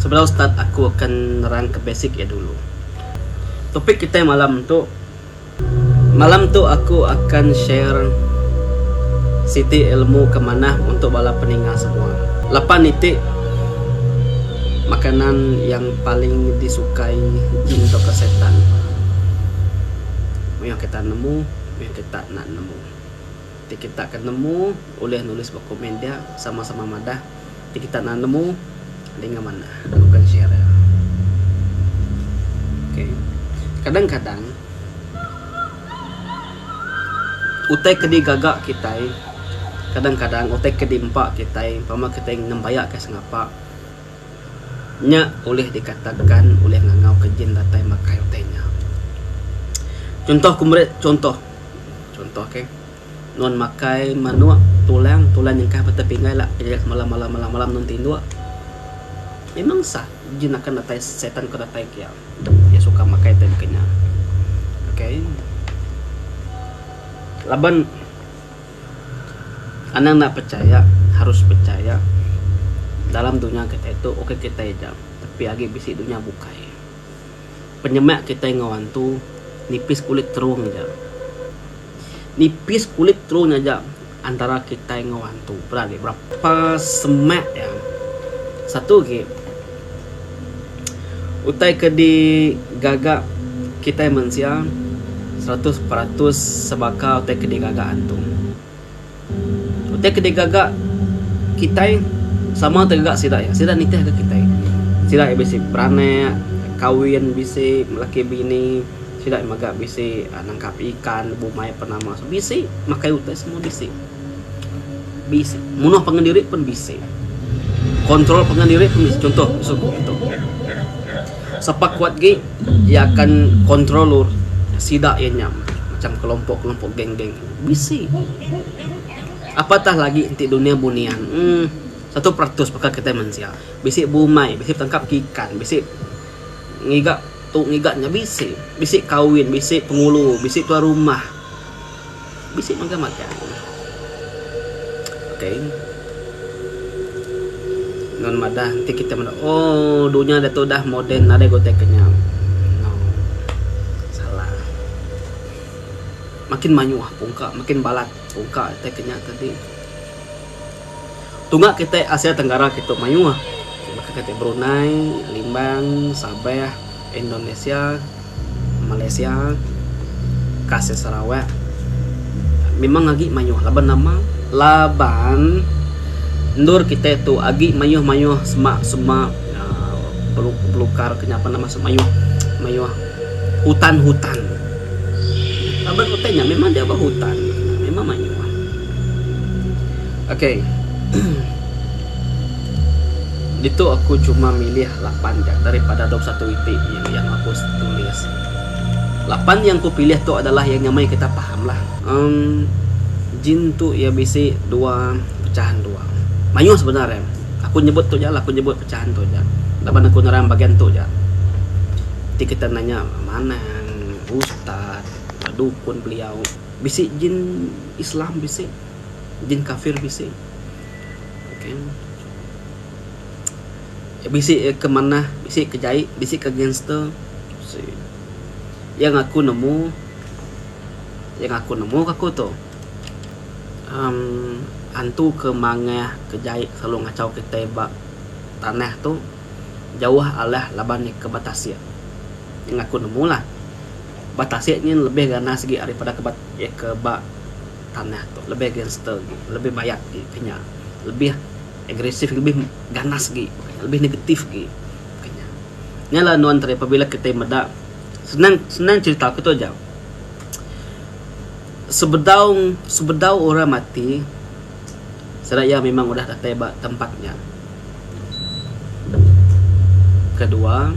Sebedau start aku akan nerang ke basic iya dulu. Topik kitai malam tu Malam tu aku akan share siti ilmu ke manah untuk bala peninga semua. Lapan iti makanan yang paling disukai jin tauka setan. Mayuh kita nemu, mayuh kita enda nemu. Ti kita ke nemu ulih nulis ba komen dia sama-sama madah. Ti kita enda nemu dinga manah aku akan share iya. Okay. Kadang-kadang utai ke digaga kitai kadang-kadang utai ke diempa kitai pama kitai ngembayaka sengapa nya ulih dikatakan ulih ngangauka jin datai makai utai nya. Contoh ku meri contoh, contoh okay. Nuan makai manuk tulang, tulang nyengkah ba tepinggai la pia malam malam malam malam nuan tinduk. Memang sah jin akan datai setan ke datai kia. Iya suka makai tai baka nya. Okay. Laban anang enda pechaya harus pechaya dalam dunya kitai tu ukai kitai aja tapi agi bisi dunya bukai. Penyemak kitai enggau antu nipis kulit terung aja. Nipis kulit terung aja antara kitai enggau antu. Peda agi berapa semak iya. Satu agi utai ke digaga kitai mensia 100% sebaka utai ke digaga antu. Utai ke digaga kitai sama te gaga sida iya. Sida nitih ke kitai. Sida iya bisi beranak, kawin bisi, melaki bini, sida iya mega bisi nangkap ikan, bumai apan nama. Bisi makai utai semua bisi. Bisi. Munuh pangan diri pun bisi. Kontrol pangan diri pun bisi. Contoh, contoh. Sapa kuat gi iya akan kontrol sida iya nya macam kelompok-kelompok geng-geng. Bisi. Apatah lagi enti dunia bunian uhh 1% baka kitai mensia. Bisi bumai, bisi betangkap ke ikan, bisi ngiga tu ngiga nya bisi. Bisi kawin, bisi pengulu, bisi tuai rumah. Bisi mega magang. Okay. Nun madah enti kitai meda oh dunya diatu dah moden nadai utai ke nya. No. Salah. Makin mayuh pungka makin balat pungka utai ke nya tadi. Tunga kitai Asia Tenggara kitu mayuh baka kitai Brunei, Limbang, Sabah, Indonesia, Malaysia, ka Asia Sarawak memang agi mayuh laban nama laban endur kitai tu agi mayuh mayuh sema sema uhh belukar ke nya apan nama mayuh mayuh hutan hutan. Laban utai nya memang dia ba hutan. Memang mayuh. Okay. Ditu aku cuma milih lapan ja daripada 21 iti yang yang aku tulis. Lapan yang ku pilih tu adalah yang nyamai kita faham lah. Um jin tu iya bisi dua pecahan dua. Mayuh sebenarnya. Aku nyebut tu ja lah, aku nyebut pecahan tu ja. Laban aku nerang bagian tu ja. Ti kita nanya manang, ustaz, dukun beliau. Bisi jin Islam bisi, jin kafir bisi. Okay. Bisi ke manah, bisi ke jai, bisi ke gangster. Bisi. Yang aku nemu, yang aku nemu ka aku tu uhh antu ke mangah ke jai selalu ngachau kitai ba tanah tu. Jauh alah laban ke ba tasik. Nya aku nemu lah. Ba tasik nyin lebih ganas agi aripada ke ba ke ba tanah tu. Lebih gangster agi, lebih bayat agi ke nya. Lebih agresif lebih ganas agi, lebih negatif agi ke nya. Nya lah nuan tadi pabila kitai meda senang senang cherita aku tu aja. Sebedau sebedau orang mati sida iya memang udah datai ba tempat nya. Kedua,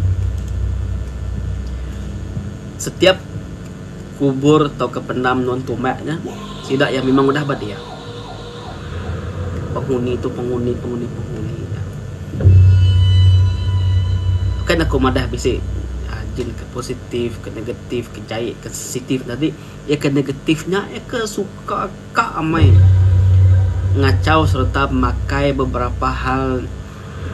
setiap kubur tauka pendam nuan tumbak nya sida iya memang udah ba dia. Penghuni tu penghuni penghuni penghuni nya. Bukan aku madah bisi aaa jin ke positif ke negatif ke jai ke sensitif tadi iya ke negatif nya iya ke suka Ka amai ngachau sereta makai beberapa hal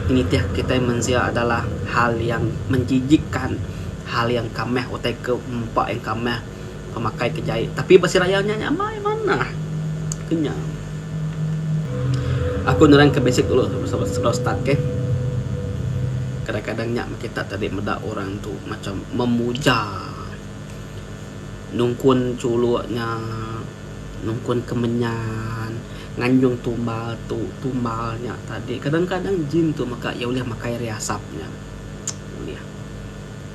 nitih kitai mensia adalah hal yang menjijikkan, hal yang kamah utai ke empa yang kamah pemakai ke jai. Tapi ba siraya nya nyamai manah ke nya. Aku nerang ke basic dulu sebedau start ke. Kadang-kadang nya meh kita tadi meda orang tu macam memuja nungkun chuluk nya. Nungkun kemenyan, nganjung tumbal tu, tumbal nya tadi. Kadang-kadang jin tu mega iya ulih makai ari asap nya. Ulih.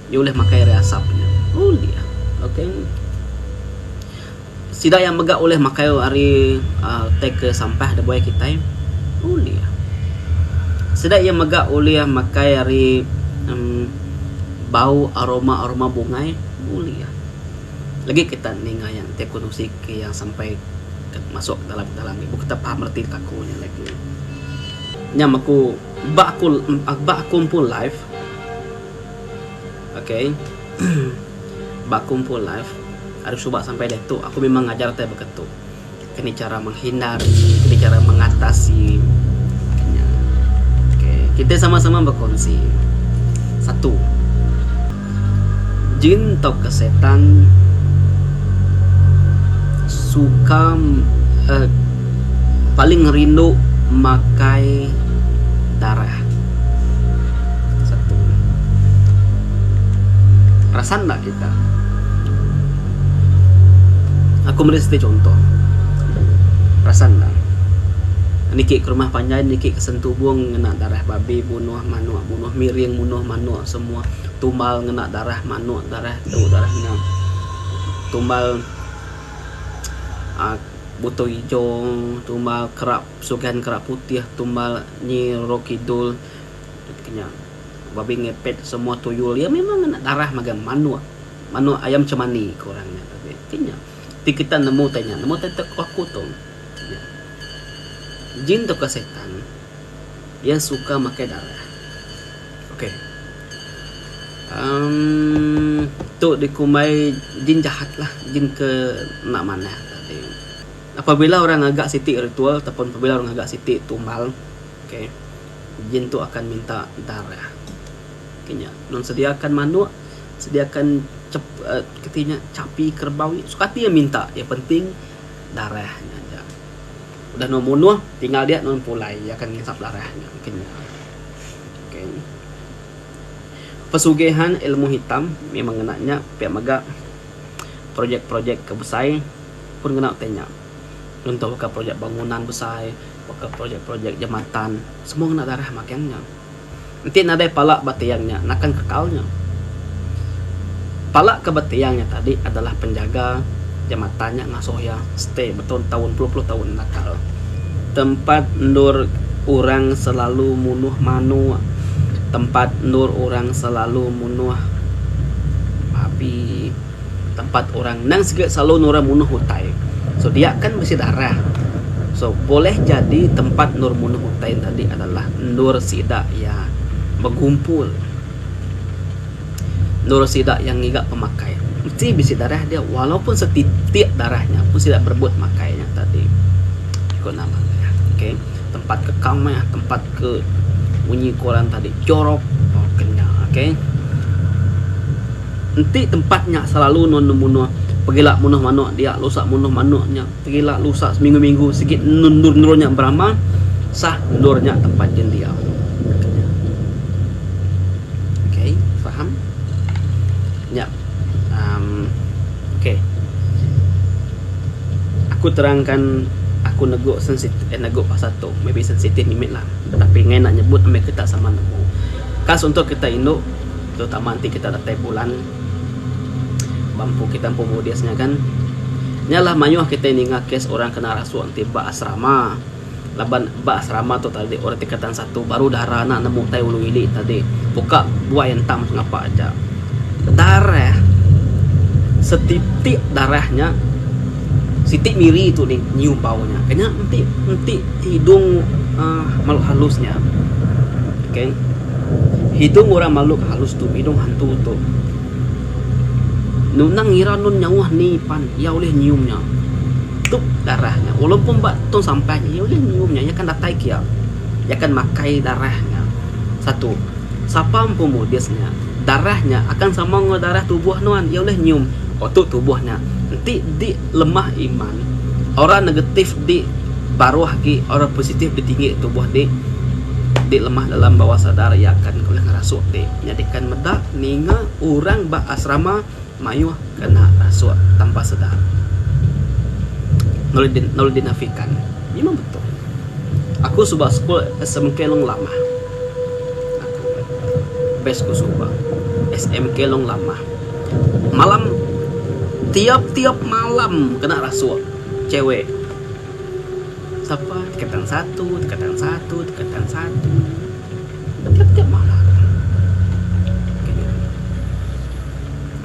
Iya ulih makai ari asap nya. Ulih. Okay. Sida iya mega ulih makai ari uhh tai ke sampah da buai kitai. Ulih. Sida iya mega ulih makai ari uhh bau aroma-aroma bungai. Ulih. Lagi kita ninga yang ti aku nusi ke yang sampai ke masuk dalam dalam ibu kita faham reti ka aku nya lagi. Nya aku ba aku ba aku empu live okay ba aku empu live ari suba sampai diatu aku memang ngajar tai baka tu. Keni chara menghindari, keni chara mengatasi nya. Okay, kita sama-sama berkongsi. Satu, jin tauka setan suka uhh paling rindu makai darah. Satu. Perasan enda kita? Aku meri siti chunto. Perasan enda? Niki ke rumah panjai niki ke sentubung ngena darah babi bunuh manuk bunuh miring bunuh manuk semua tumbal ngena darah manuk darah tu darah nya tumbal uhh butong ijo tumbal kerap sugan kerap putih tumbal nyi roro kidul nya. Babi ngepet semua tuyul iya memang ngena darah magang manuk. Manuk ayam cemani ku orang nya tadi. Ti nya. Ti kita nemu tai nya, nemu tai ku aku tu. Nya. Jin tauka setan iya suka makai darah. Okey. Emm tu dikumbai jin jahat lah, jin ke enda manah tadi. Apabila orang ngaga siti ritual ataupun apabila orang ngaga siti tumbal, okey. Jin tu akan minta darah. Ke nya, nun sediakan manuk, sediakan cep uhh keti nya chapi kerebau suka ati iya minta. Yang penting darah nya aja. Udah nuan munuh tinggal dia nuan pulai iya akan ngisap darah nya. Ke nya. Okay. Pesugihan ilmu hitam memang ngena nya pia mega projek-projek ke besai pun ngena utai nya. Contoh baka projek bangunan besai, baka projek-projek jambatan, semua ngena darah magang nya. Enti nadai pala ba tiang nya, nakan kekal nya. Pala ke ba tiang nya tadi adalah penjaga jambatan nya ngasuh iya stay betaun-taun, puluh-puluh taun nakal. Tempat endur orang selalu munuh manuk, tempat endur orang selalu munuh babi. Tempat orang nang siga selalu orang munuh utai. So dia kan bisi darah. So boleh jadi tempat endur munuh utai tadi adalah endur sida iya begumpul. Endur sida iya ngiga pemakai. Mesti bisi darah dia walaupun setitik darah nya pun sida berebut makai nya tadi. Ku nama iya. Okay. Tempat ke kamah, tempat ke munyi ku orang tadi jorok. Oh kenya. Okay. Enti tempat nya selalu nuan munuh pegila munuh manuk dia lusa munuh manuk nya pegila lusa seminggu-minggu sigi endur-endur nya berama sah endur nya tempat jin diau. Okay faham nya um okay aku terangkan aku negu sensitif eh negu pasal tu maybe sensitif mimit lah tapi ngai nak nyebut ambi kita sama nemu. Kas untuk kita indu. Terutama enti kita datai bulan ba empu kita empu mudis nya kan. Nya lah mayuh kitai ninga kes orang kena rasuk enti ba asrama. Laban ba asrama tu tadi orang tingkatan satu baru dara enda nemu utai ulu ili tadi. Buka buai entam sengapa aja. Darah setitik darah nya siti miri tu nih nyium bau nya. Kenya enti enti hidung uhh makhluk halus nya. Okay. Hidung orang makhluk halus tu, hidung hantu tu. Nunang ngira nun nyauh ni pan iya ulih nyium nya. Tu darah nya. Walaupun ba tong sampah nya iya ulih nyium nya. Iya akan datai kia. Iya akan makai darah nya. Satu, sapa empu mudis nya, darah nya akan sama enggau darah tubuh nuan. Iya ulih nyium, oh tu tubuh nya. Enti di lemah iman, aura negatif di baruh agi, aura positif di tinggi tubuh di di lemah dalam bawah sadar iya akan ulih ngerasuk di. Nyadikan meda ninga orang ba asrama mayuh kena rasuk tanpa sedar. Enda ulih dinafikan. Memang betul. Aku suba sekul SMK Long Lamah. Aku best ku suba SMK Long Lamah. Malam tiap-tiap malam kena rasuk cewek. Sapa tingkatan satu, tingkatan satu, tingkatan satu. Tiap-tiap malam.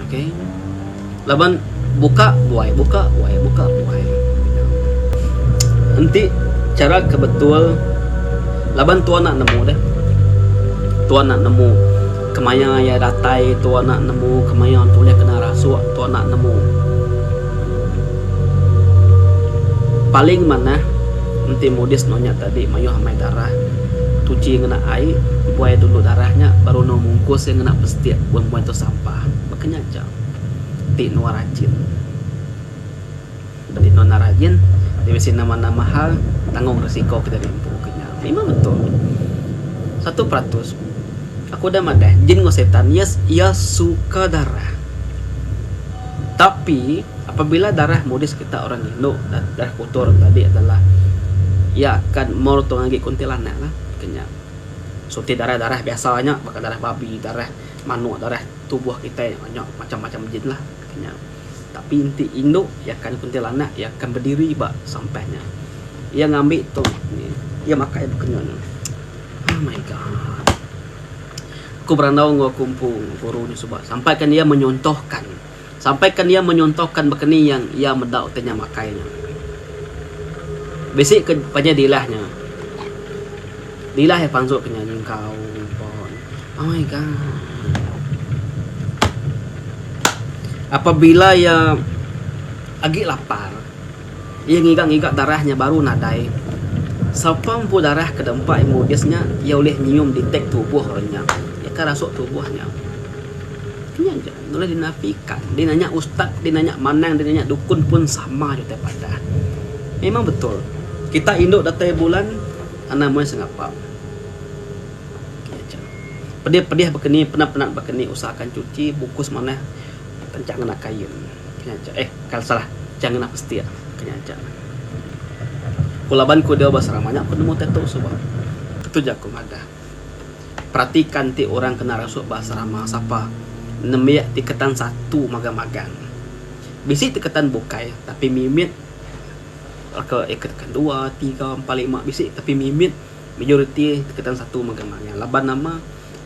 Okay. Laban buka buai, buka buai, buka buai. Enti chara ke betul laban tua enda nemu deh. Tua enda nemu kemaya iya datai, tua enda nemu kemaya ulih kena rasuk, tua enda nemu. Paling manah enti mudis nuan nya tadi mayuh amai darah. Tuchi ngena ai, buai dulu darah nya baru nuan mungkus iya ngena pestik buai-buai tu sampah. Baka nya aja. Ti nuan rajin. Ti nuan enda rajin, ti bisi nama-nama hal tanggung risiko ke diri empu ke nya. Memang betul. 1% aku udah madah jin enggau setan iya iya suka darah. Tapi apabila darah mudis kita orang indu darah kotor tadi adalah iya akan more to agi kuntilanak lah ke nya. So ti darah-darah biasa nya baka darah babi, darah manuk, darah tubuh kitai nya macam-macam jin lah ke nya. Tapi enti indu iya akan kuntilanak iya akan bediri ba sampah nya. Iya ngambi tu iya makai baka nya. Oh my God. Aku berandau enggau aku empu guru nya suba sampai kan iya menyontohkan sampai kan iya menyontohkan baka ni yang iya meda utai nya makai nya. Bisi ke panjai dilah nya. Dilah iya pansut ke nya nyengkau pon. Oh my God. Apabila iya agi lapar. Iya ngiga-ngiga darah nya baru nadai. Sapa empu darah ke dempa iya mudis nya, iya ulih nyium detect tubuh orang nya. Iya ka rasuk tubuh nya. Nya aja, enda ulih dinafikan. Deh nanya ustaz, deh nanya manang, deh nanya dukun pun sama aja utai padah. Memang betul. Kita indu datai bulan, anang meh sengapa. Nya aja. Pedih-pedih baka ni, penat-penat baka ni usahakan cuci, bungkus manah, tenchang ngena kain. Nya aja. Eh, kal salah. Chang ngena pestik ke nya aja. Ku laban ku deo ba serama nya ku nemu tattoo suba. Ketu jaku madah. Peratika enti orang kena rasuk ba asrama sapa nembiak ti ketan satu magang-magang. Bisi ti ketan bukai tapi mimit ke ketan dua, tiga, empat, lima bisi tapi mimit majoriti ketan satu magang-magang. Laban nama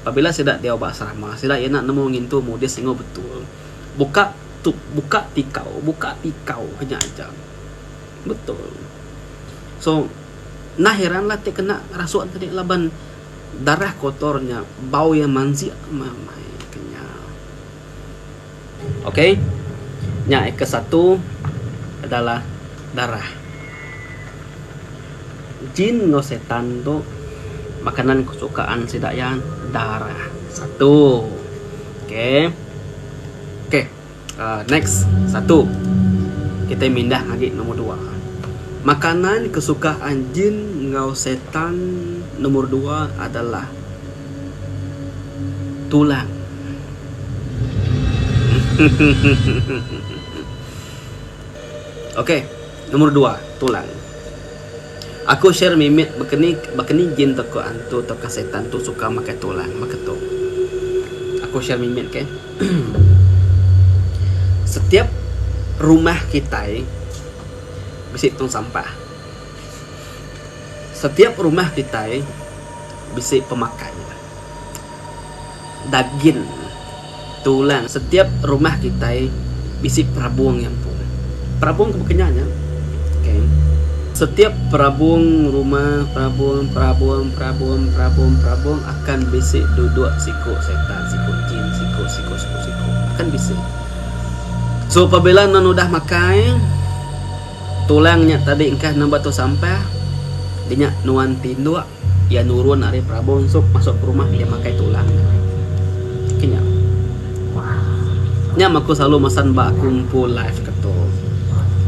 pabila sida diau ba asrama sida iya enda nemu ngintu mudis enggau betul. Buka tu buka tikau buka tikau ke nya aja. Betul. So enda heran lah ti kena rasuk tadi laban darah kotor nya bau iya mansik amai ke nya. Okay nya ke satu adalah darah. Jin enggau setan tu makanan kesukaan sida iya darah. Satu. Okay. Okay next satu kitai mindah agi nombor dua. Makanan kesukaan jin enggau setan nombor dua adalah tulang. Okay nombor dua tulang. Aku share mimit baka ni baka ni jin tauka antu tauka setan tu suka makai tulang baka tu. Aku share mimit ke. Setiap rumah kitai bisi tong sampah. Setiap rumah kitai bisi pemakai. Dagin tulang setiap rumah kitai bisi perabung iya empu. Perabung ke baka nya nya. Okay. Setiap perabung rumah, perabung, perabung, perabung, perabung, perabung akan bisi duduk siku setan, siku jin, siku, siku, siku, siku. Akan bisi. So apabila nuan udah makai tulang nya tadi engkah namba tu sampah, dinya nuan tinduk. Iya nurun ari perabung sup masuk ke rumah iya makai tulang nya. Ke nya. Nya meh aku selalu mesan ba aku empu live ke tu.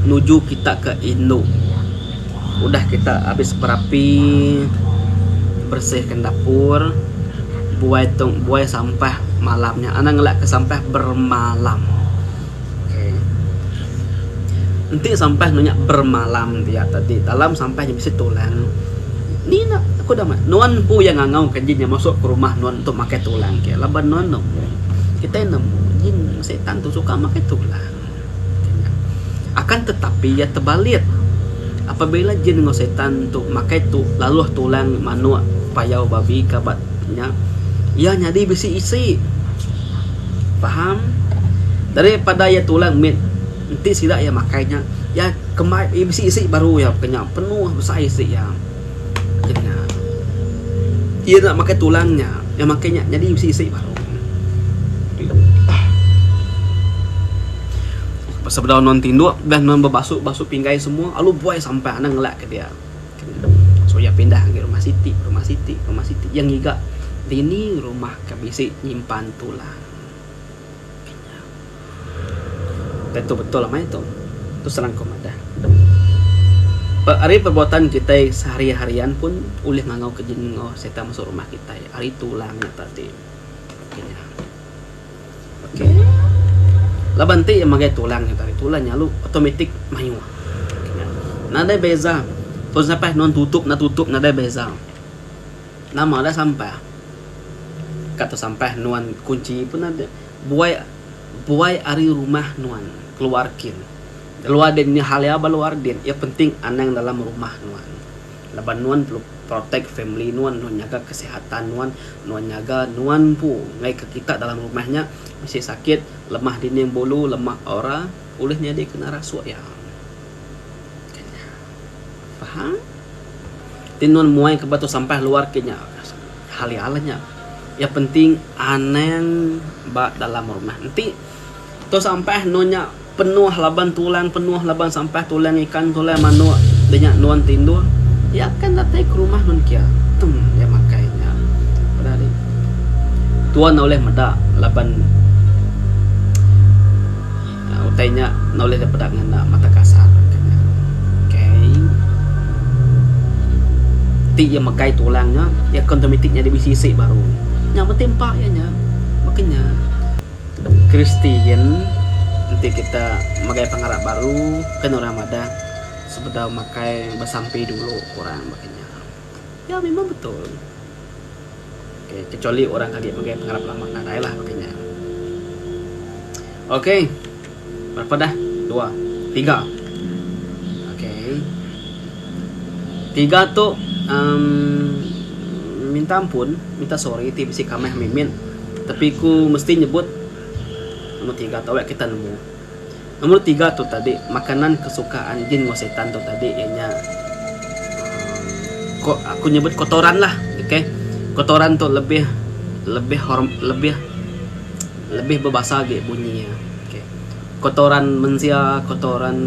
Nuju kita ke indu. Udah kita abis berapi bersihkan dapur buai tong buai sampah malam nya anang ngelak ke sampah bermalam. Okay. Enti sampah nu nya bermalam dia tadi dalam sampah nya bisi tulang. Ni enda aku dah nuan empu iya ngangau ke jin nya masuk ke rumah nuan untuk makai tulang ke laban nuan nemu kitai nemu jin setan tu suka makai tulang. Akan tetapi iya tebalit apabila jin enggau setan tu makai tu laluh tulang manuk payau babi ka ba nya iya nyadi bisi isi. Faham? Daripada iya tulang mit enti sida iya makai nya iya kembai iya bisi isi baru iya ke nya penuh besai isi iya. Ke nya. Iya enda makai tulang nya, iya makai nya nyadi bisi isi baru. Sebedau nuan tinduk udah nuan bebasu basu pinggai semua lalu buai sampah anang ngelak ke dia. So iya pindah ngagai rumah siti, rumah siti, rumah siti iya ngiga dini rumah ke bisi nyimpan tulang. Betul betul amai tu. Tu senang ku madah. Ari perbuatan kitai sehari harian pun ulih ngangau ke jin enggau setan masuk rumah kitai ari tulang nya tadi. Okey. Laban ti megai tulang nya tadi tulang nya lalu automatic mayuh. Nadai beza. Tun sampai nuan tutup enda tutup nadai beza. Nama dah sampah. Ka tu sampah nuan kunchi pun ada. Buai buai ari rumah nuan keluar kin. Luar din nya hal iya ba luar din. Iya penting anang dalam rumah nuan. Laban nuan perlu protect family nuan, nuan nyaga kesihatan nuan, nuan nyaga nuan empu ngaika kita dalam rumah nya bisi sakit, lemah dinding bulu, lemah aura ulih nyadi kena rasuk iya. Faham? Ti nuan muai ke batu sampah luar ke nya hal iya lah nya. Iya penting anang ba dalam rumah. Enti tu sampah nuan nya penuh laban tulang penuh laban sampah tulang ikan tulang manuk da nya nuan tinduk iya akan datai ke rumah nuan kia. Tem iya makai nya. Peda dih. Tuan ulih meda laban Utai nya enda ulih dipeda ngena mata kasar ke nya. Okay. Ti iya megai tulang nya, iya ke automatic nyadi bisi isi baru. Nya meh tempa iya nya. Baka nya. Kristian enti kita megai pengarap baru kan orang madah sebedau makai besampi dulu ku orang baka nya. Ya memang betul. Okay, kecuali orang ke agi megai pengarap lama nadai lah baka nya. Okay, berapa dah? Dua, tiga. Okay. Tiga tu um, minta ampun, minta sorry ti bisi kamah mimit. Tapi ku mesti nyebut nombor tiga tu awak kita nemu. Nombor tiga tu tadi makanan kesukaan jin enggau setan tu tadi iya nya ko aku nyebut kotoran lah okay. Kotoran tu lebih lebih horm lebih lebih bebasa agi bunyi iya okay. Kotoran mensia kotoran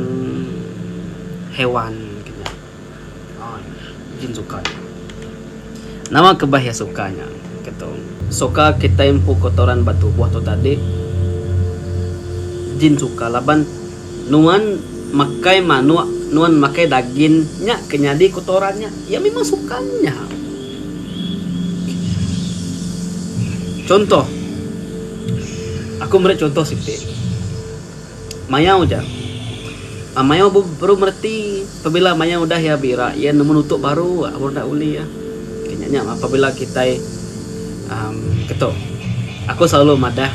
haiwan kinya. Jin suka nya. Nama kebah iya suka nya ketu. Suka kitai empu kotoran ba tubuh tu tadi jin suka laban nuan makai manuk nuan makai dagin nya ke nyadi kotoran nya iya memang suka nya. Contoh aku meri contoh siti. Mayau ja. Mayau baru mereti pabila mayau udah iya bira iya nemu nutup baru baru enda ulih iya. Nya nya apabila kitai uhh ketu aku selalu madah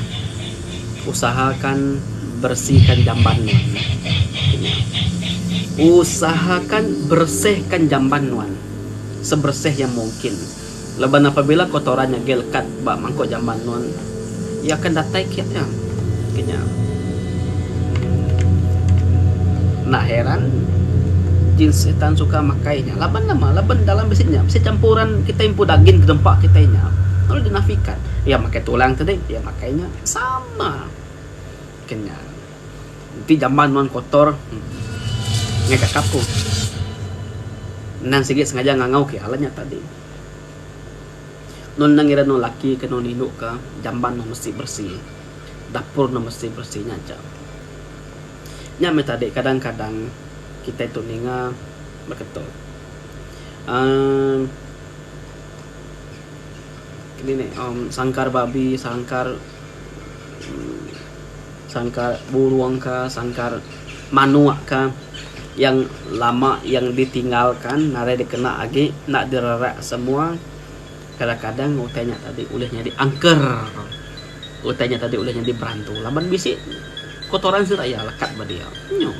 usahakan bersihkan jamban nuan. Usahakan bersihkan jamban nuan sebersih yang mungkin. Laban apabila kotoran nya agi lekat ba mangkuk jamban nuan, iya akan datai kiak nya. Ke nya. Enda heran jin setan suka makai nya. Laban nama? Laban dalam bisi nya bisi campuran kitai empu dagin ke dempa kitai nya. Lalu dinafikan. Iya makai tulang tadi, iya makai nya. Sama. Ke nya. Enti jamban nuan kotor, ngai kakap ku. Endang sigi sengaja ngangau ke iya lah nya tadi. Nun enda ngira nun laki ke nun indu ke jamban ne mesti beresi. Dapur ne mesti beresi nya aja. Nya meh tadi kadang-kadang kitai tu ninga baka tu. Aaa kini ne sangkar babi, sangkar sangkar burung ka, sangkar manuk ka yang lama yang ditinggalkan nadai dikena agi enda direrak semua. Kadang-kadang utai nya tadi ulih nyadi angker. Utai nya tadi ulih nyadi berantu laban bisi kotoran sida iya lekat ba dia. Nyu.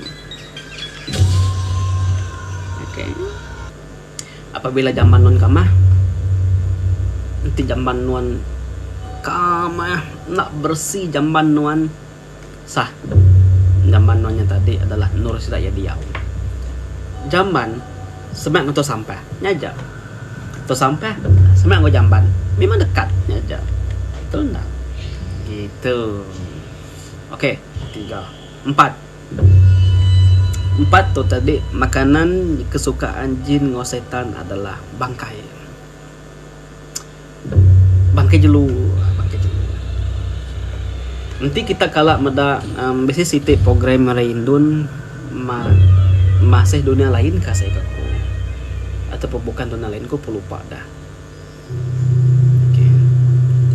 Okey. Apabila jamban nuan kamah, enti jamban nuan kamah enda beresi jamban nuan sah. Jamban nuan nya tadi adalah endur sida iya diau. Jamban semak enggau sampah nya aja. Tong sampah semak enggau jamban memang dekat nya aja. Betul enda? Gitu. Okey, tiga, empat. Empat tu tadi makanan kesukaan jin enggau setan adalah bangkai. Bangkai jelu, bangkai jelu. Enti kita kala meda uhh bisi siti program ngagai indun ma masih dunia lain ka asai ka ku ataupun bukan dunia lain ku pun lupa dah. Okay.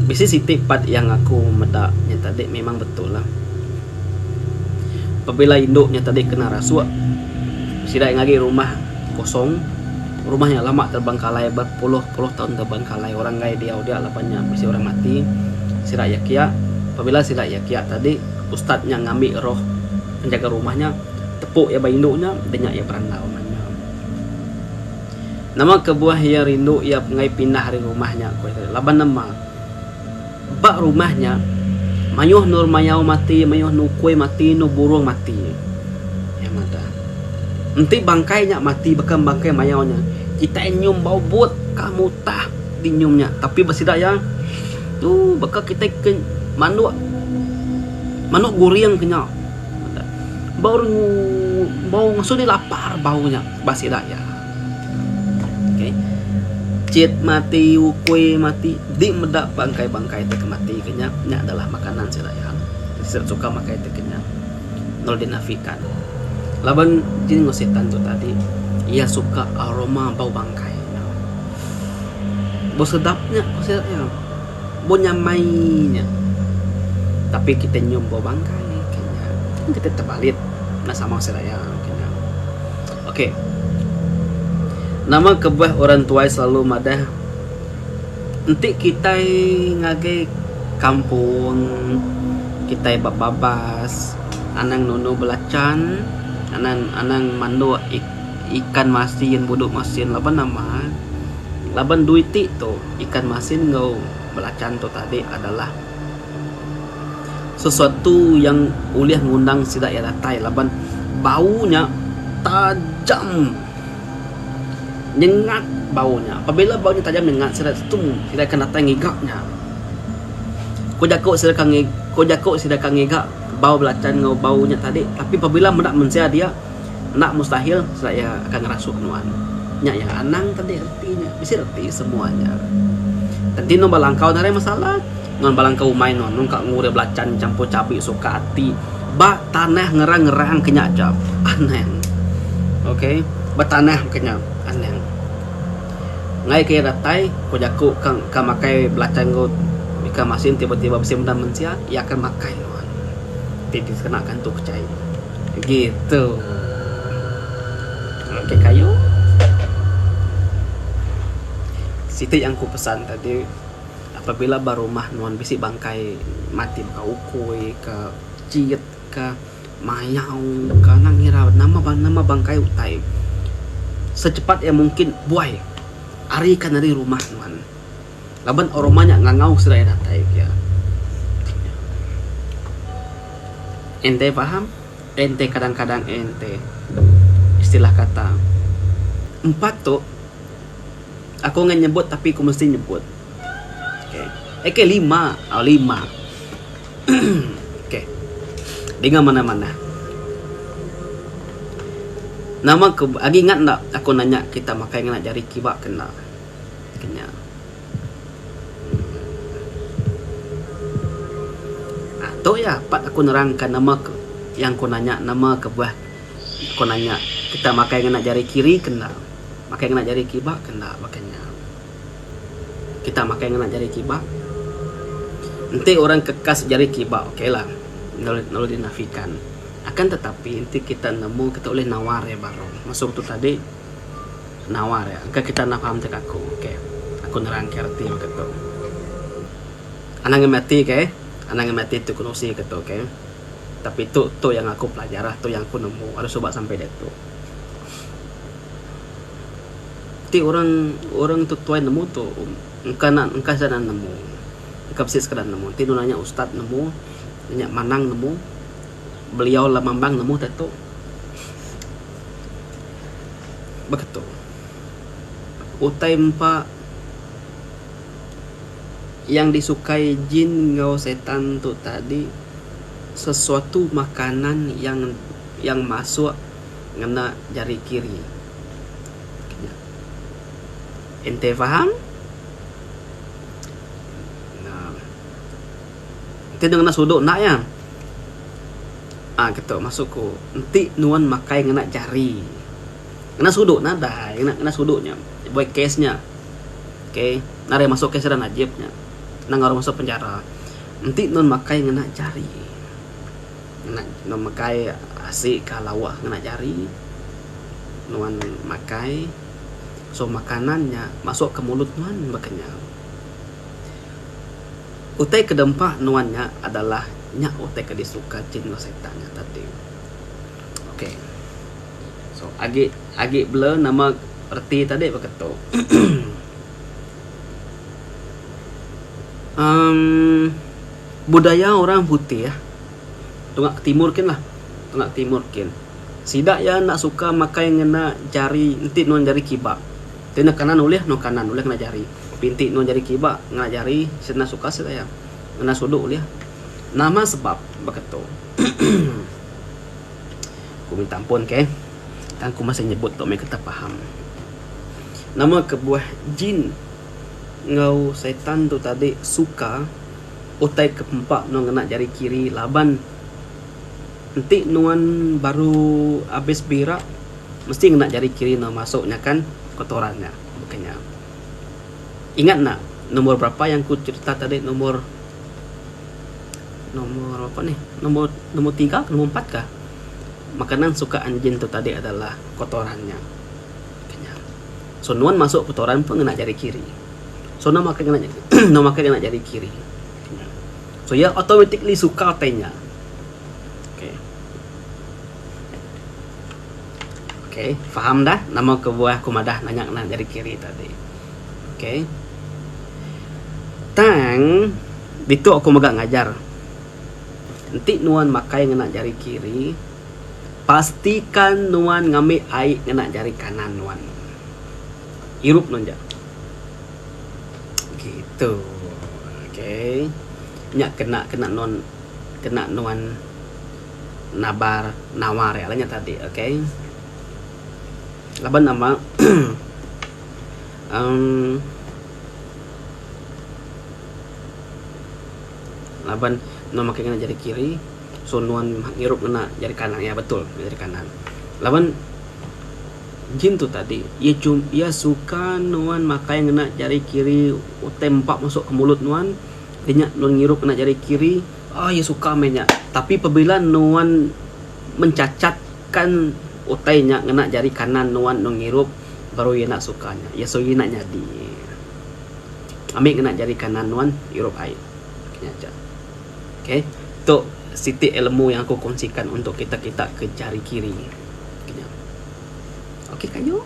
Bisi siti part yang aku meda nya tadi memang betul lah. Pabila indu nya tadi kena rasuk sida ngagi rumah kosong. Rumah nya lama terbengkalai bepuluh-puluh taun terbengkalai orang enggai diau dia laban nya bisi orang mati. Sida iya kiya, pabila sida iya kiya tadi ustaz nya ngambi roh penjaga rumah nya tepu iya ba indu nya da nya iya berandau ngan nya. Nama kebuah iya rindu iya enggai pindah ari rumah nya ku iya tadi laban nama ba rumah nya mayuh endur mayau mati mayuh endur ukui mati endur burung mati. Iya madah enti bangkai nya mati baka bangkai mayau nya kitai nyum bau but ka mutah di nyum nya tapi ba sida iya tu baka kitai ke manuk manuk guring ke nya. Bau rengu bau ngasuh diri lapar bau nya ba sida iya. Okay. Chit mati, ukui mati, di meda bangkai-bangkai ti ke mati ke nya, nya adalah makanan sida iya. Sida suka makai ti ke nya. Enda dinafikan. Laban jin enggau setan tu tadi, iya suka aroma bau bangkai nya. Bau sedap nya ku sida iya. Bau nyamai nya. Tapi kita nyium bau bangkai ke nya. Kita tebalit enda sama sida iya ke nya. Okey. Nama kebuah orang tuai selalu madah enti kitai ngagai kampung kitai ba babas anang nunu belacan anang anang manduk ikan masin budu masin laban nama laban duit ti tu ikan masin enggau belacan tu tadi adalah sesuatu yang ulih ngundang sida iya datai laban bau nya tajam nyengat bau nya. Pabila bau nya tajam nyengat sida tum sida akan datai ngiga nya. Ku jaku sida ka ku jaku sida ka ngiga bau belacan enggau bau nya tadi tapi pabila meda mensia dia enda mustahil sida iya akan ngerasuk nuan. Nya iya anang tadi reti nya bisi reti semua nya. Enti nuan ba langkau nadai masalah. Nuan balang ke umai nuan nungka ngurih belacan champur chabi suka ati ba tanah ngerang-ngerang ke nya aja anang ok ba tanah ke nya anang enggai ke iya datai ko jaku ka ka makai belacan enggau ikan masin tiba-tiba bisi meda mensia iya akan makai nuan ti dikena kantu kechai gitu ok kayu siti yang ku pesan tadi. Apabila ba rumah nuan bisi bangkai mati baka ukui ka chit ka mayau ka anang ngira nama nama bangkai utai secepat iya mungkin buai ari kan ari rumah nuan laban aroma nya ngangau sida iya datai pia. Ente faham? Ente kadang-kadang ente istilah kata empat tu. Aku enggai nyebut tapi ku mesti nyebut. Okay. Okay lima. Oh lima. okay. Dinga manah-manah. Nama ke agi ingat enda aku nanya kita makai ngena jari kiba ke enda. Kenya. Tu iya part aku nerangka nama yang ku nanya nama kebuah ku nanya kita makai ngena jari kiri ke enda makai ngena jari kiba ke enda baka nya. Kita makai ngena jari kiba enti orang kekas jari kiba ok lah enda ulih dinafikan akan tetapi enti kita nemu kita ulih nawar iya baru masu tu tadi nawar iya engka kita enda faham tek aku ok aku nerang ke reti baka tu. Anang ngemeh ati ke anang ngemeh ati tu kerusi ke tu ok tapi tu tu yang aku pelajar lah tu yang aku nemu ari suba sampai diatu. Ti orang orang tu tuai nemu tu engka enda engka sida enda nemu engka bisi sekeda nemu ti dulu nanya ustaz nemu nya manang nemu beliau lemambang nemu diatu. Beketu utai empa. Yang disukai jin enggau setan tu tadi sesuatu makanan yang yang masuk ngena jari kiri. Nya. Ente faham? Nah. Enti ne ngena suduk enda iya. Aa ketu maksud ku enti nuan makai ngena jari. Ngena suduk nadai ngena ngena suduk nya buai kes nya. Ok nadai masuk kes sida najib nya nang orang masuk penjara enti nun makai ngena jari ngena nun makai asi ka lauk ngena jari nuan makai so makanan nya masuk ke mulut nuan baka nya. Utai ke dempa nuan nya adalah nya utai ke disuka jin enggau setan nya tadi. Ok. So agi agi blur nama reti tadi baka tu. Emm budaya orang putih tunga ke timur kin lah tunga ke timur kin. Sida iya enda suka makai ngena jari enti nuan jari kiba. Enti ne kanan ulih nuan kanan ulih ngena jari. Tapi enti nuan jari kiba ngena jari sida enda suka sida iya. Ngena suduk ulih. Nama sebab baka tu. Ku minta ampun ke. Tang ku masih nyebut tu meh kita faham. Nama kebuah jin enggau setan tu tadi suka utai ke pempa nuan ngena jari kiri laban enti nuan baru abis bira mesti ngena jari kiri nuan masuk nya kan kotoran nya baka nya. Ingat enda nombor berapa yang ku cerita tadi nombor Nombor berapa nih? Nombor nombor tiga ke nombor empat kah? Makanan suka anjing tu tadi adalah kotoran nya. Kenya. So nuan masuk kotoran pun ngena jari kiri. So nuan makai ngena nuan makai ngena jari kiri. Kenya. So iya automatically suka utai nya. Okay. Okay, faham dah nama kebuah aku madah nanya ngena jari kiri tadi. Okay. Tang, ditu aku mega ngajar. Enti nuan makai ngena jari kiri, pastikan nuan ngambi ai ngena jari kanan nuan. Irup nuan ja. Gitu. Okay. Nya kena kena nuan kena nuan nabar nawar iya lah nya tadi okay. Laban nama uhh laban nuan makai ngena jari kiri so nuan ngirup ngena jari kanan iya betul jari kanan. Laban jin tu tadi iya cu iya suka nuan makai ngena jari kiri utai empa masuk ke mulut nuan inya nuan ngirup ngena jari kiri uhh iya suka meh nya tapi pabila nuan mencacatkan utai nya ngena jari kanan nuan nuan ngirup baru iya enda suka nya. Iya so iya enda nyadi. Ami ngena jari kanan nuan irup ai. Nya aja. Okay. Tu siti ilmu yang aku kongsikan untuk kita-kita ke jari kiri. Nya. Okay kayu.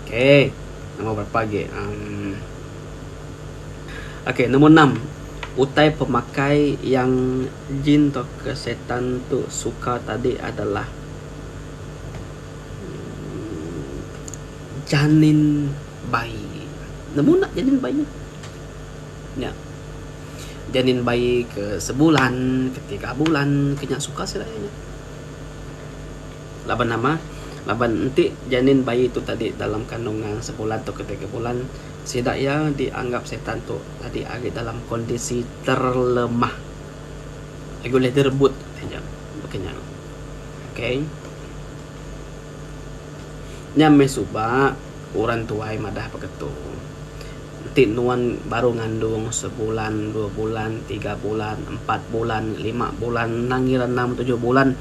Okay. Nombor berapa agi? Um, okay, nombor 6. Utai pemakai yang jin tauka setan tu suka tadi adalah Janin bayi. Nemu enda janin bayi? Nya. Janin bayi ke sebulan, ke tiga bulan ke nya suka sida iya nya. Laban nama? Laban enti janin bayi tu tadi dalam kandungan sebulan tauka tiga bulan, sida iya dianggap setan tu tadi agi dalam kondisi terlemah. Agi ulih direbut utai nya. Baka nya. Okay. Nya meh suba orang tuai madah baka tu. Enti nuan baru ngandung sebulan, dua bulan, tiga bulan, empat bulan, lima bulan, endang ngira enam tujuh bulan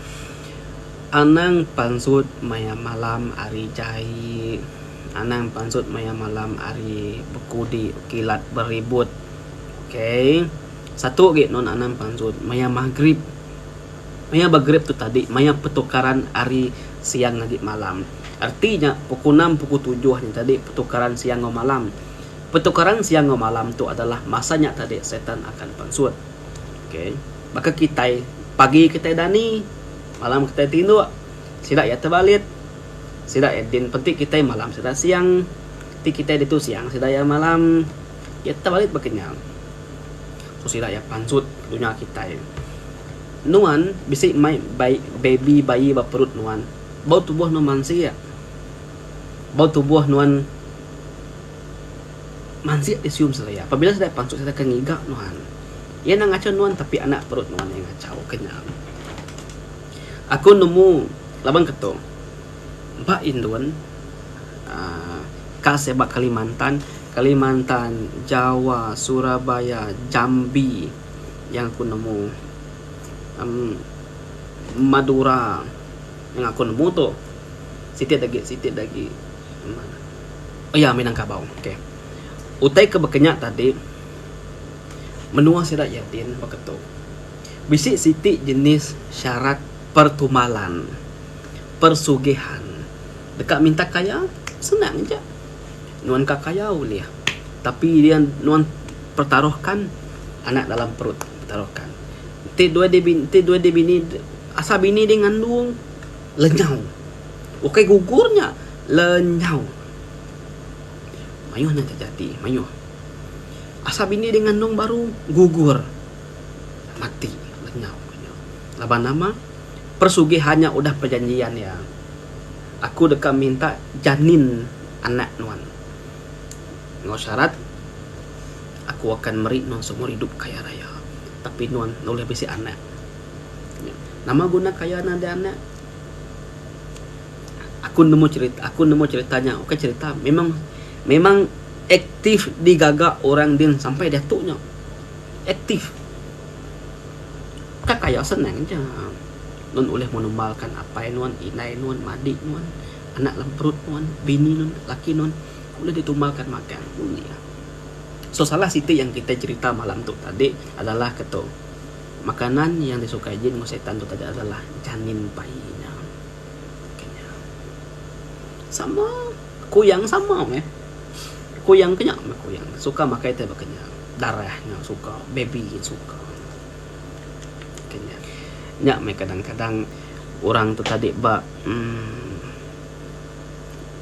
anang pansut maya malam hari jai, anang pansut maya malam hari bekudi kilat beribut. Okay. Satu agi nuan anang pansut maya maghrib. Maya begrip tu tadi maya pertukaran ari siang agi malam. Reti nya pukul enam pukul tujuh nya tadi pertukaran siang enggau malam. Pertukaran siang enggau malam tu adalah masa nya tadi setan akan pansut. Okay. Baka kitai pagi kitai dani, malam kitai tinduk, sida iya tebalit. Sida iya din penti kitai malam sida siang. Ti kitai ditu siang sida iya malam. Iya tebalit baka nya. So sida iya pansut dunya kitai. Nuan bisi mai bai baby bayi ba perut nuan. Bau tubuh nuan mansik. Bau tubuh nuan mansik disium sida iya. Pabila sida pansut sida ke ngiga nuan. Iya enda ngachau nuan tapi anak perut nuan iya ngachau ke nya. Aku nemu laban ke tu ba indun aaa kas iya ba Kalimantan, Kalimantan, Jawa, Surabaya, Jambi. Yang aku nemu uhh Madura yang aku nemu tu siti da agi siti da agi oh ya Minangkabau okay. Utai ke baka nya tadi menua sida iya din baka tu bisi siti jenis syarat pertumalan persugihan deka minta kaya senang aja. Nuan ka kaya ulih tapi dia nuan pertaruhkan anak dalam perut pertaruhkan. Enti dua di enti dua di bini asal bini di ngandung lenyau. Ukai gugur nya lenyau. Mayuh nya terjadi mayuh. Asal bini di ngandung baru gugur mati lenyau. Laban nama persugihan nya udah perjanjian iya. Aku deka minta janin anak nuan. Enggau syarat, aku akan meri nuan seumur idup kaya raya. Tapi nuan enda ulih bisi anak. Nama guna kaya nadai anak? Aku nemu cherita, aku nemu cherita nya ukai cherita memang memang aktif digaga orang din sampai diatu nya. Aktif. Ka kaya senang aja. Nuan ulih menumbalkan apai nuan, indai nuan, madik nuan, anak dalam perut nuan, bini nuan, laki nuan ulih ditumbalkan magang. Ulih. So salah siti yang kitai cerita malam tu tadi adalah ke tu. Makanan yang disukai jin enggau setan tu tadi adalah janin bayi nya. Kenya. Sama kuyang sama meh. Kuyang ke nya meh kuyang. Suka makai tai baka nya. Darah nya suka, baby suka. Nya meh kadang-kadang orang tu tadi ba uhh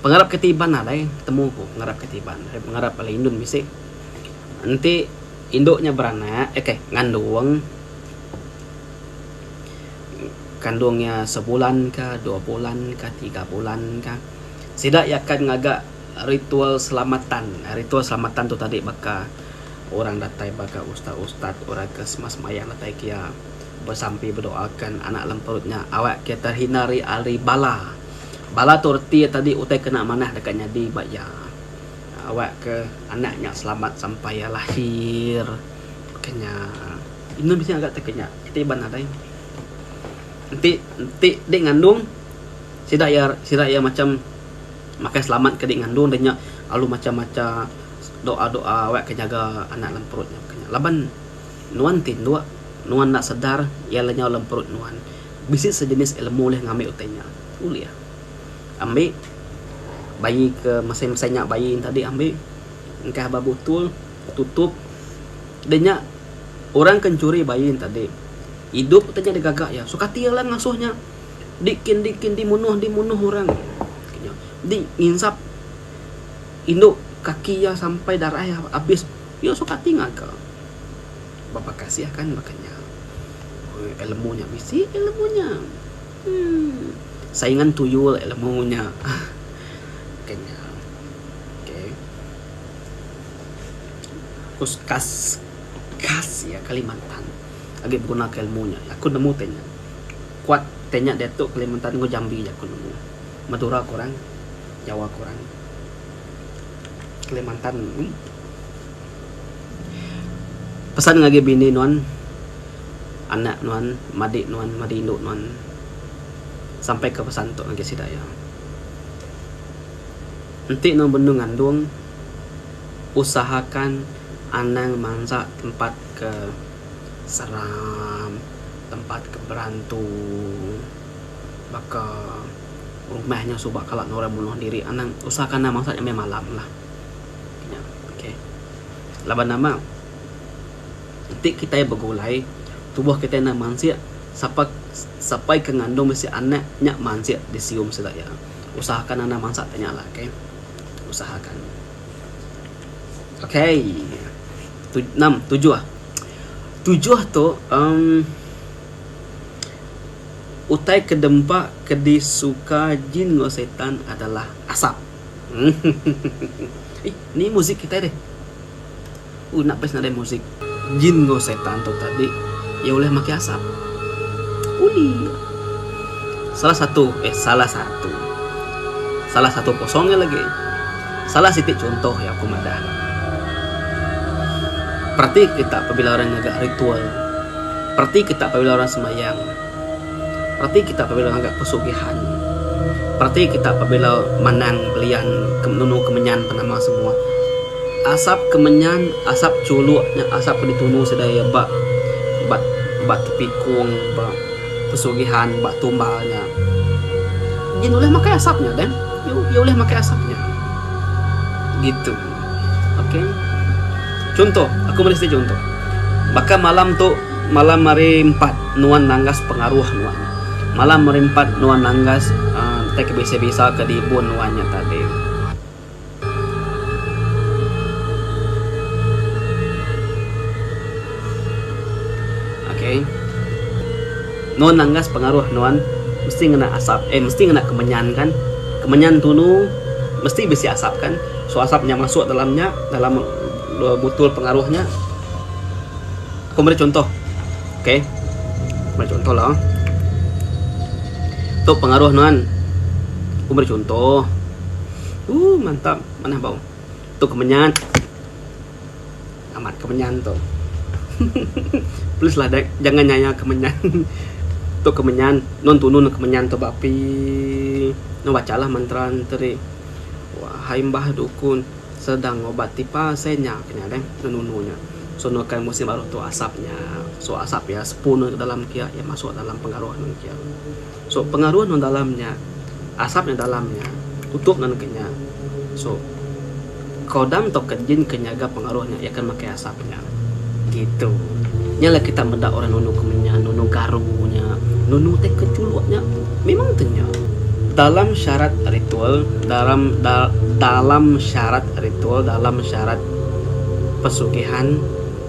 pengarap kitai Iban nadai temu ku pengarap kitai Iban. Pengarap bala indun bisi. Enti indu nya beranak okay ngandung kandung iya sebulan ka dua bulan ka tiga bulan ka sida iya akan ngaga ritual selamatan. Ritual selamatan tu tadi baka Orang datai baka ustaz-ustaz, orang ke semah-semayang datai kia besampi bedoakan anak lem perut nya awak ke terhindari ari bala. Bala tu reti iya tadi utai kena manah deka nyadi ba iya. Awak ke anak nya selamat sampai iya lahir. Baka nya. Indu bisi ngaga teka nya. Kitai Iban nadai. Enti enti dik ngandung sida iya sida iya macam makai selamat ke dik ngandung da nya lalu macha-macha Doa-doa awak ke nyaga anak dalam perut nya baka nya. Laban nuan ti enduk, nuan enda sedar iya lenyau dalam perut nuan. Bisi sejenis ilmu ulih ngambi utai nya. Ulih. Ambi bayi ke mesai-mesai nya bayi nya tadi ambi engkah ba butul tutup. Udah nya orang ke enchuri bayi nya tadi idup utai nya digaga iya. Suka ati iya lah ngasuh nya. Dikin dikin dimunuh dimunuh orang. Di nginsap. Indu kaki iya sampai darah iya abis iya suka ati ngaga. Bapa kasih kan baka nya. Ilmu nya bisi ilmu nya. Uhh saingan tuyul ilmu nya. Baka nya. Okay. Kus kas kas iya Kalimantan. Agi begunaka ilmu nya. Aku nemu tai nya. Kuat tai nya diatu Kalimantan enggau Jambi aja aku nemu. Madura kurang, Jawa kurang. Kalimantan emm. Pesan ngagai bini nuan, anak nuan, madik nuan, madi indu nuan. Sampai ke pesan tu ngagai sida iya. Enti nuan benung ngandung, usahakan anang mansa tempat ke seram, tempat ke berantu baka rumah nya suba kala ne orang munuh diri anang usahakan anang mansa nya meh malam lah. Nya okay. Laban nama enti kitai begulai tubuh kitai enda mansik sapa sapai ke ngandung bisi anak nya mansik disium sida iya. Usahakan anda mansa te nya lah okay. Usahakan. Okay. Tu enam tujuh. Tujuh tu um utai ke dempa ke disuka jin enggau setan adalah asap. Ih ni muzik kitai deh. Uh enda best nadai muzik. Jin enggau setan tu tadi iya ulih makai asap. Ulih. Salah satu eh salah satu. Salah satu kosong iya lagi. Salah siti chuntoh iya aku madah. Perati kita pabila orang ngaga ritual. Perati kita pabila orang sembahyang. Perati kita pabila ngaga pesugihan. Perati kita pabila manang belian nunu kemenyan penama semua. Asap kemenyan, asap chuluk nya asap ke ditunu sida iya ba ba ba tepikung ba pesugihan ba tumbal nya. Jin ulih makai asap nya deh. Iya ulih makai asap nya. Gitu. Okay. Chunto, aku meri siti chunto. Baka malam tu malam hari empat nuan nanggas pengaruh nuan. Malam hari empat nuan nanggas uhh tai ke bisa-bisa ke dibun nuan nya tadi. Okay. Nuan nanggas pengaruh nuan mesti ngena asap eh mesti ngena kemenyan kan. Kemenyan tunu mesti bisi asap kan. So asap nya masuk dalam nya dalam butul pengaruh nya. Aku meri contoh. Okay. Meri contoh lah. Tu pengaruh nuan. Aku meri contoh. Ooh mantap manah bau. Tu kemenyan. Amat kemenyan tu. Please lah dek jangan nyaya kemenyan. Tu kemenyan nun tunu ne kemenyan tu ba api. Nun baca lah mantra ne tadi. Wahai mbah dukun sedang ngubat tipa senya ke nya deh nun nunu nya. So nu akan musim baruh tu asap nya. So asap iya sepun ne dalam kia iya masuk dalam pengaruh ne kia. So pengaruh ne dalam nya asap nya dalam nya tutup ne nengah nya. So kodam tauka jin ke nyaga pengaruh nya iya akan makai asap nya. Gitu. Nya lah kita meda orang nunu kemenyan, nunu garu nya, nunu tai ke chuluk nya memang te nya. Dalam syarat ritual dalam dalam syarat ritual dalam syarat pesugihan.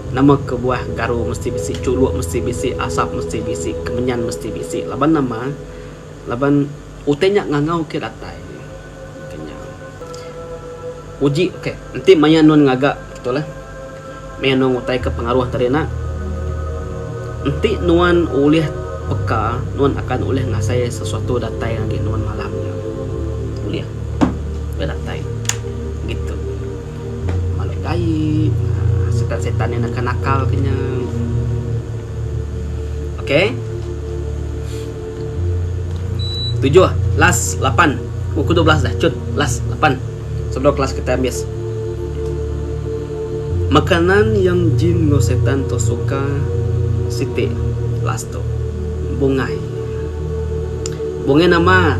Nama kebuah garu mesti bisi, chuluk mesti bisi, asap mesti bisi, kemenyan mesti bisi laban nama? Laban utai nya ngangau ke datai. Ke nya. Uji ok enti maya nuan ngaga betul eh. Maya nuan ngutai ke pengaruh tadi nya. Enti nuan ulih peka nuan akan ulih ngasai sesuatu datai agi nuan malam nya. Ulih. Ulih datai. Gitu. Malu gaib setan-setan nya nakal-nakal ke nya. Okay. Tujuh, last, lapan. Pukul 12 dah, cun, last, lapan. Sebelum kelas kita habis. Makanan yang jin enggau setan tu suka siti last tu. Bungai. Bungai nama?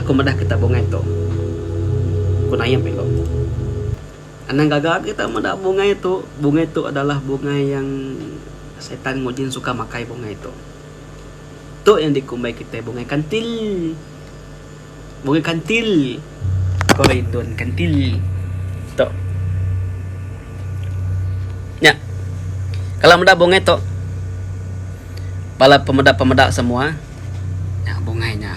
Aku madah kita bungai tu. Ku Nayep ilo. Anang gaga kita meda bungai tu. Bungai tu adalah bungai yang setan enggau jin suka makai bungai tu. Tu yang dikumbai kitai bungai kantil. Bungai kantil. Ko orang Indon kantil. Tu. Nya. Kalau meda bungai tu bala pemeda-pemeda semua nya bungai nya.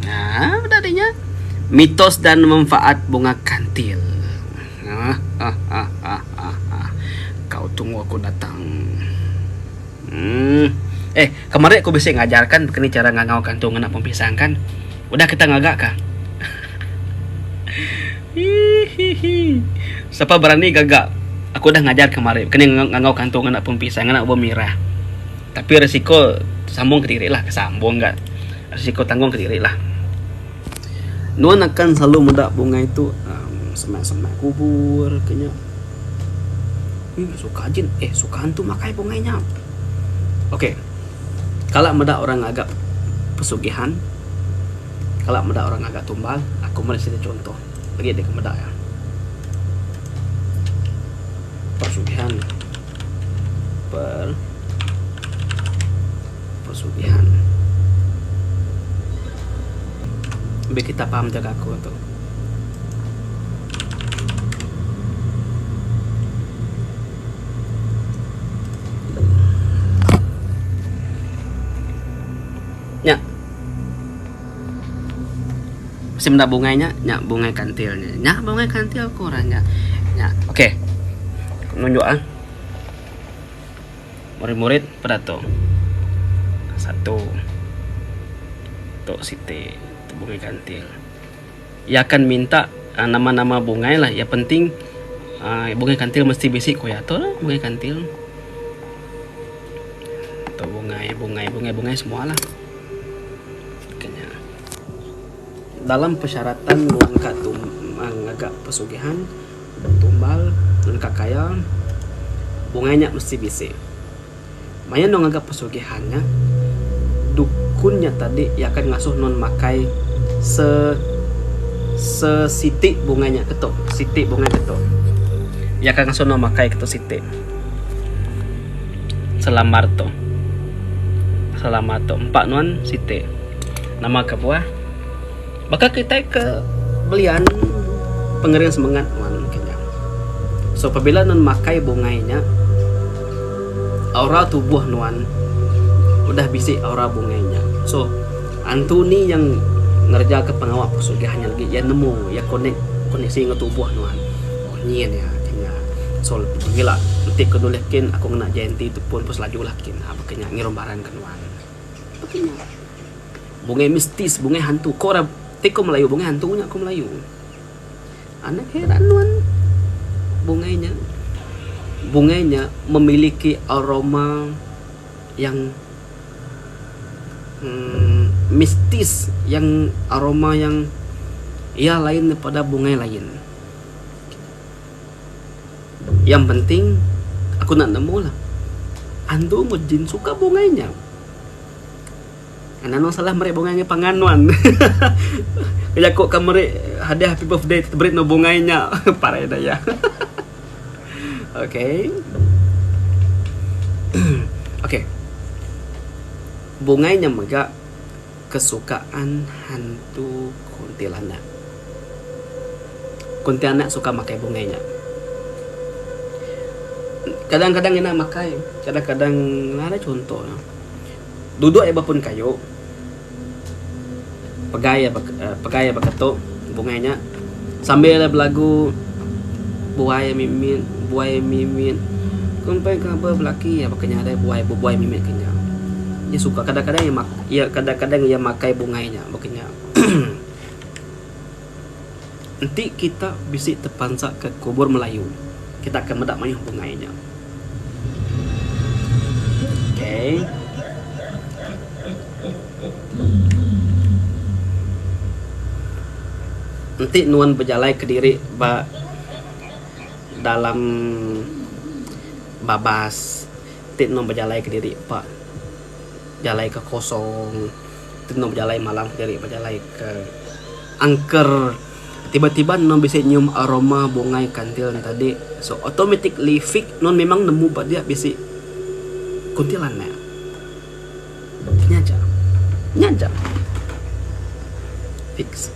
Haa meda deh nya. Mitos dan manfaat bunga kantil. Hahahaha. Tunggu aku datang. Uhh. Eh, kemari aku bisi ngajar kan bekeni chara ngangau ka antu ngena pun pisang kan. Udah kita ngaga ka. Hihihi. Sapa berani gaga. Aku udah ngajar kemari bekeni ngangau ka antu ngena pun pisang ngena ubah mirah. Tapi risiko sambung kediri lah, sambung ga. Risiko tanggung kediri lah. Nuan akan selalu meda bungai tu uhh semak-semak kubur ke nya. Ih suka jin eh suka antu makai bungai nya. Ok kala meda orang ngaga pesugihan kala meda orang ngaga tumbal aku meri siti chuntoh agi deka meda iya. Pesugihan per pesugihan. Lebih kita faham jaga aku tu. Nya. Bisi meda bungai nya, nya bungai kantil nya. Nya bungai kantil ku orang nya. Nya. Okey. Nunjuk ah. Murid-murid peda tu. Satu. Tu siti. Tu bungai kantil. Iya akan minta nama-nama bungai lah. Iya penting bungai kantil mesti bisi ku iya. Tu lah bungai kantil. Tu bungai, bungai, bungai-bungai semua lah. Kenya. Dalam persyaratan ngelangka tu ngaga pesugihan, tumbal, ngelangka kaya, bungai nya mesti bisi. Maya nuan ngaga pesugihan nya, dukun nya tadi iya akan ngasuh nuan makai se sesiti bungai nya ketu, siti bungai ketu. Iya akan ngasuh nuan makai ketu siti. Selambar tu. Selambar tu empa nuan siti. Nama kebuah? Baka kitai ke belian pengering semengat nuan ke nya. So pabila nuan makai bungai nya aura tubuh nuan udah bisi aura bungai nya. So antu ni yang ngereja ke pengawa pesugihan nya lagi iya nemu iya connect koneksi enggau tubuh nuan. Oh nyin iya ke nya. So gila enti ku nulih kin aku ngena J&T tu pun selaju lah kin baka nya ngirum barang ke nuan. Baka nya. Bungai mistis, bungai hantu. Ko orang ti ko Melayu bungai hantu nya ko Melayu. Anak heran nuan bungai nya. Bungai nya memiliki aroma yang uhh mistis yang aroma yang iya lain daripada bungai lain. Yang penting aku enda nemu lah. Andu enggau jin suka bungai nya. Anang nuan salah meri bungai ngagai pangan nuan. Jaku ka meri hadiah happy birthday ti beri nuan bungai nya parai ida iya. Okay. Okay. Bungai nya mega kesukaan hantu kuntilanak. Kuntilanak suka makai bungai nya. Kadang-kadang ina makai, kadang-kadang nadai chunto ne. Duduk iya ba pun kayu, pegai iya pegai iya baka tu bungai nya sambil iya belagu buai mimit buai mimit kumpai ka ba belaki iya baka nya deh buai bebuai mimit ke nya. Iya suka kadang-kadang iya iya kadang-kadang iya makai bungai nya baka nya. Enti kita bisi tepansa ke kubur Melayu, kita akan meda mayuh bungai nya. Okay. Enti nuan bejalai kediri ba dalam babas, enti nuan bejalai kediri ba jalai ke kosong, enti nuan bejalai malam kediri bejalai ke Angker tiba-tiba nuan bisi nyium aroma bungai kantil ne tadi so automatically fix nuan memang nemu ba dia bisi kuntilanak. Nya aja. Nya aja. Fix.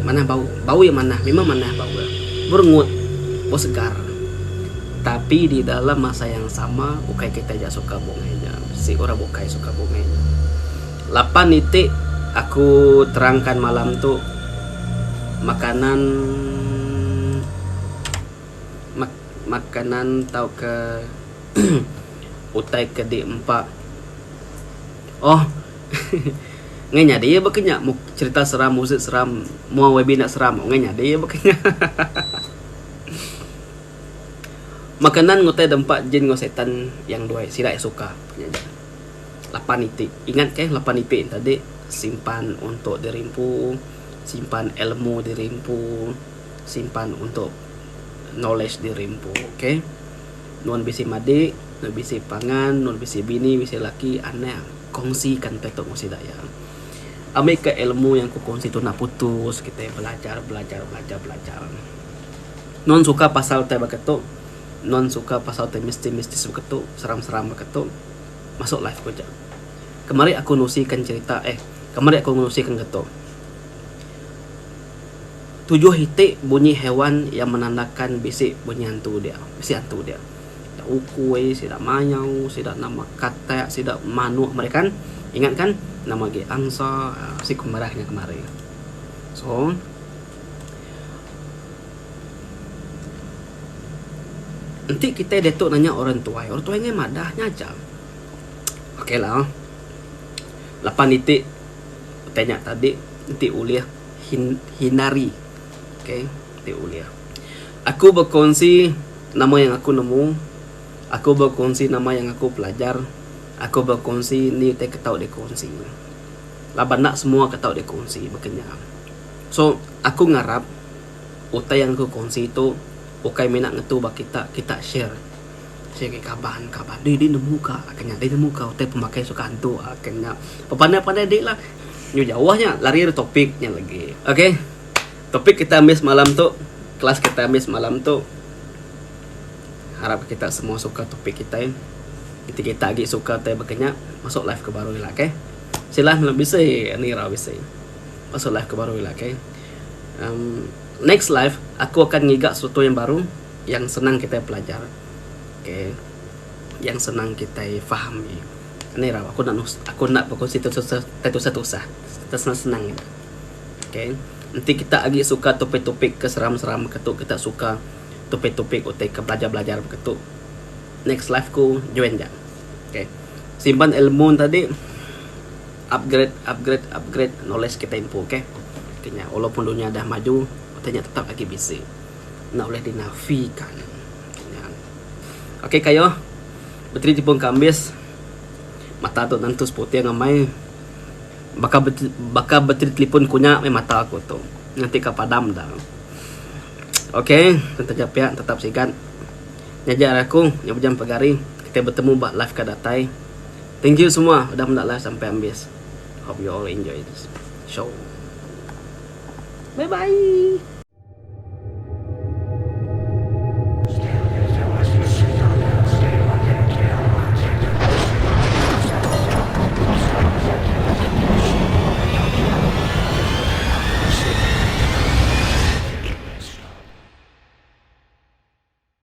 Manah bau. Bau iya manah memang manah bau iya. Berengut, bau segar. Tapi di dalam masa yang sama ukai kitai aja suka bungai nya bisi orang bukai suka bungai nya. Lapan iti aku terangkan malam tu makanan makanan tauka utai ke diempa. Oh. Ngai nyadi iya baka nya cerita seram muzik seram mua YB enda seram ngai nyadi iya baka nya. Makanan ngutai dempa jin enggau setan yang duai sida iya suka nya aja. Lapan iti ingat ke lapan iti tadi simpan untuk diri empu simpan ilmu diri empu simpan untuk knowledge diri empu ok. Nuan bisi madi nuan bisi pangan nuan bisi bini bisi laki anak kongsikan utai tu enggau sida iya. Ambi ka ilmu yang ku kongsi tu enda putus kitai belajar belajar belajar belajar. Nuan suka pasal utai baka tu nuan suka pasal utai mistis mistis baka tu seram seram baka tu masuk live ku aja. Kemari aku nusikan cerita eh kemari aku nusikan ke tu. Tujuh iti bunyi haiwan yang menandakan bisi bunyi antu dia, bisi antu dia. Sida ukui, sida mayau, sida nama katak, sida manuk meri kan. Ingat kan nama agi angsa bisi ku merah nya kemari. So enti kitai diatu nanya orang tuai, orang tuai ngai madah nya aja. Okey lah. Lapan iti utai nya tadi enti ulih. Hindari ok ti ulih. Aku bekongsi nama yang aku nemu, aku bekongsi nama yang aku pelajar, aku bekongsi ni utai ke tau dikongsi. Laban enda semua ke tau dikongsi baka nya. So aku ngarap utai yang aku kongsi tu ukai mina ngetu ba kita, kita share. Share ngagai kaban, kaban dih dih nemu ka ke nya, dih nemu ka utai pemakai suka antu ke nya. Pepandai pandai dih lah. Nyu jauh nya lari ari topik nya lagi. Ok topik kita ambis malam tu kelas kita ambis malam tu harap kita semua suka topik kitai. Enti kita agi suka tai baka nya masuk live ke baru ila ok. Sila mela bisi ani irau bisi. Masuk live ke baru ila ok. Emm next live aku akan ngiga sesuatu yang baru yang senang kitai pelajar. Ok yang senang kitai fahami. Ani rau aku enda aku enda bekongsi tai tusah tusah tai senang senang aja. Okay enti kita agi suka topik topik ke seram seram ke tu kita suka topik topik utai ke belajar belajar ke tu next live ku join ja. Okay simpan ilmu ne tadi upgrade upgrade upgrade knowledge kita empu okay. Ke nya walaupun dunya dah maju utai nya tetap agi bisi enda ulih dinafikan. Okay kayuh. Bateri tepung ke ambis mata tu nentu seputing amai baka baka bateri telefon ku nya meh mata aku tu nganti ka padam da. Ok taja pia tetap sigat nyaja ari aku nya bejam pegari kitai betemu ba live ka datai. Thank you semua udah meda live sampai ambis. Hope you all enjoy this show. Bye bye.